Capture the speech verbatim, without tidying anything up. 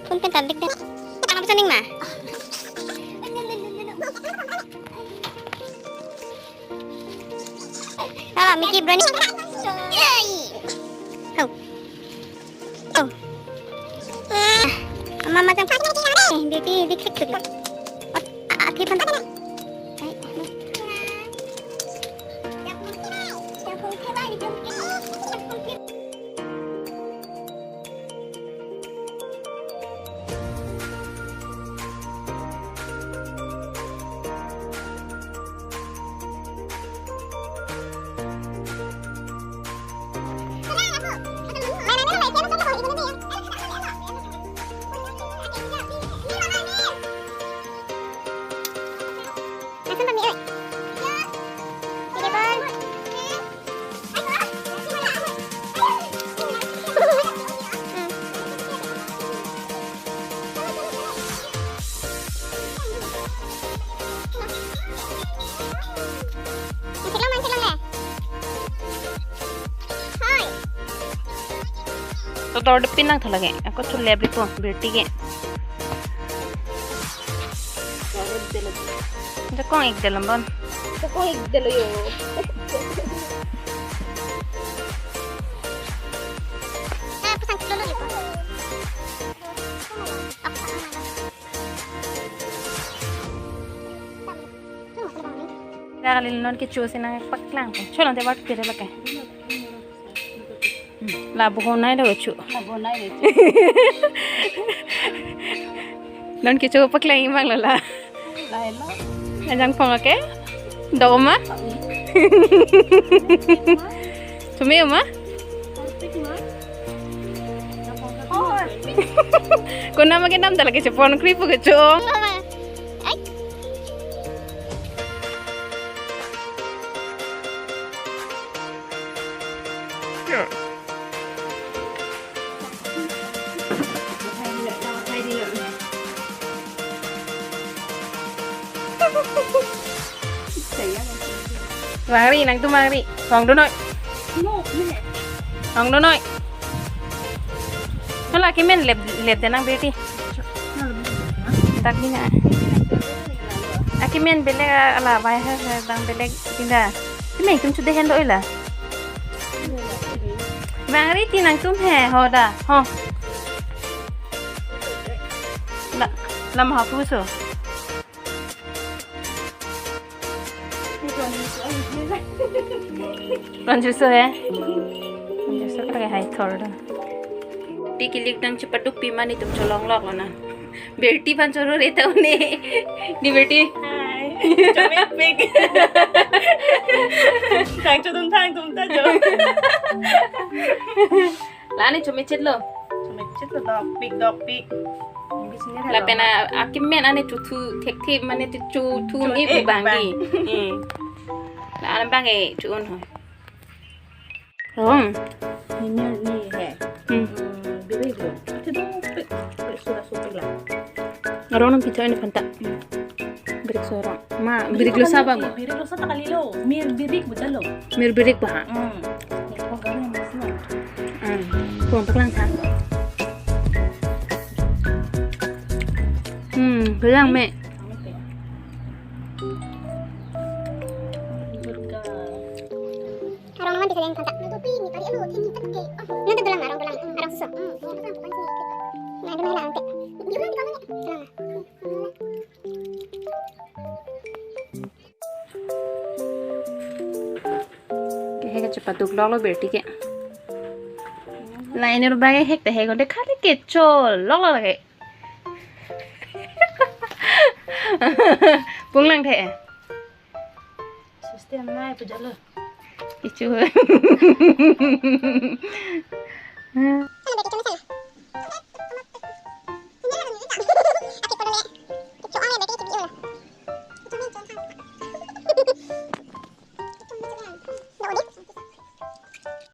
Phone pen talik deh. Apa pesaning ma? Ah, Mickey berani. Ho. Oh. Ama macam eh, Beauty diklik dulu. Ot, ah, ah, di pantat. Ay, ano? To dor depin nangtha lake. Ako chulep lipo, Beauty ke. Jakong ik dalam bon. Jakong ik dalo yo. Eh, pesan kilo lagi po. Kali non kecho si nangpaklang. Cholong te bat kere lake. La bohonai lo chu. La bohonai lo chu. Non kecho paklang imang lo la. La lo. Ajang phong ake. Doma. Tumi ma? Kona ma ke nam dala ke chepon kri pu ke chong. Ai. Vangri, nangtum vangri. Vang dunoi. Vang dunoi. Hala kimen lep lep denang Beauty. Tak dina. Akimen belek ala bai ha ha dang belek dinda. Kimen tum chude hen do ila. Vangri ti nangtum he hoda. Ho. La, lam ha puso. Ranjuso he. Ranjuso ka lake hai thor do. Ti kilik dang chepaduk pi ma netum cholong lok lo na. Beauty aphan choro re ta une. Di Beauty. Hi. Chomepik. Thang chodun thang tum ta jo. La ne chomechit lo. Chomechit lo dokpik dokpik. Lapen a akimen ane chuthu thekthe mane chuthu un-e pu bang di. Hmm. La an bang e chu-un ho. Oh. Ni ni ni he. Hmm. Hmm, birik lo. Ate dokpik. Pik sura supik la. Arong nangpichoi ne phanta. Hmm. Birik sura. Ma, birik lo sa bang. Birik lo sa ta kali lo. Mir birik bujalo. Mir birik ba. Hmm. Ni ko gari mas na. Hmm. Ko paklang tha. Hmm, bilang me. Durga. Arong naman di kalian kanta. Nang kopi ni kali alo, tinggi tak ke. Nang tu dolang, arong dolang, arong susu. Hmm, nang tu dolang, ante. Di mana di kamar ni? Dolang. Ke he ke chepaduk lok lo Beauty ke. Lain ru bang hek te he konde khali kecho lok lo lake. Pung lang the. System nai pujalo. Kecho.